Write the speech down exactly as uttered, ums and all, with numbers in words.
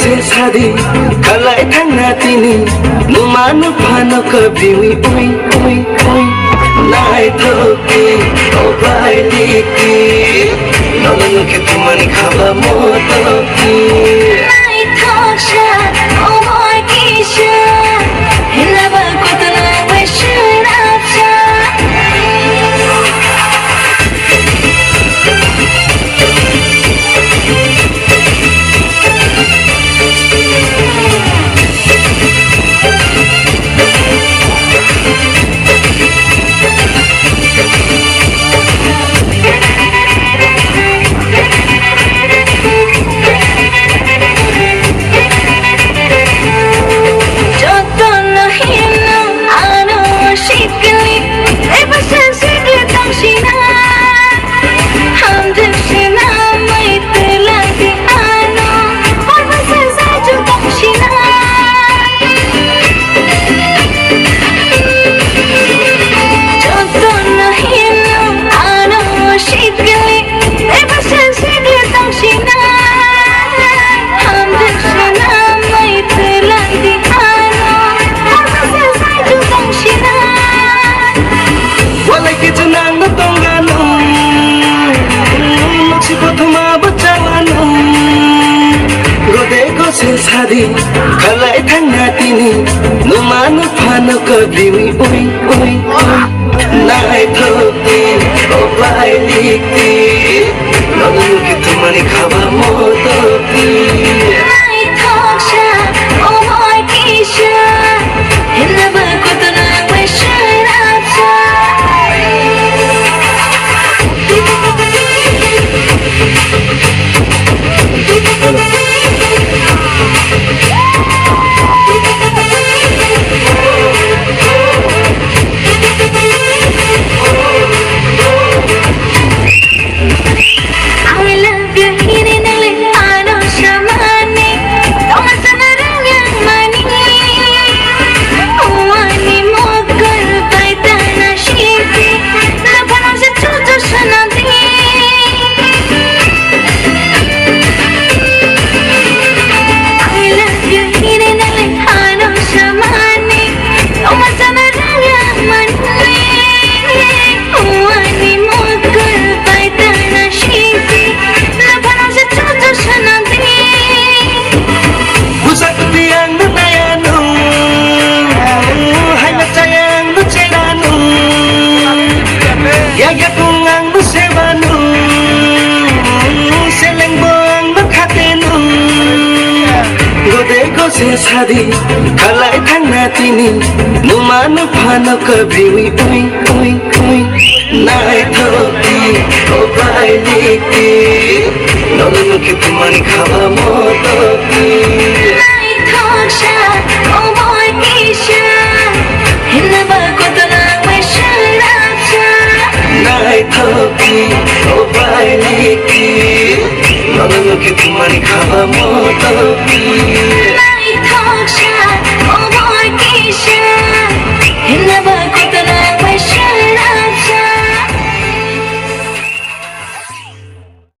Sadi, khalai thangna tini, numa nupha no kabiwi, ui, ui, ui. Naithok ki, o bailiki, nono nukhe tumani khaba motoki. Naithok sa, o boy kisa, hinaba kotla wesirapsa. Walai kichu nang no tongano, noksi kothoma bwchawano. Gode gose sadi, khalai thangna tini, numa nupha no kabiwi, ui, ui, ui. Naithok di, o bailiki, nono nukhe tumani khaba motoki. Naithok sa, o boy kisa, hinaba kotla wesirapsa. I love you, hini nang le ano samani, toma sana rang yang mani. Wani mokol paitana shiti, na pano se chuchu sanadi. I love you, hini nang le ano samani, toma sana rang yang mani. Wani mokol paitana shiti, na pano se chuchu sanadi. Busa kuti ang naya nung, hai na sayang nu chera nung, ya ya kung ang nu seva nung, seleng bo ang nu khate nung. Gode gose sadi, khalai thangna tini, numa nupha no kabiwi, ui, ui, ui. Naithok di, o bailiki, nono nukhe tumani khaba motoki. Naithok sa, o boy kisa, hinaba kotla wesirapsa. Naithok di, o bailiki, nono nukhe tumani khaba motoki.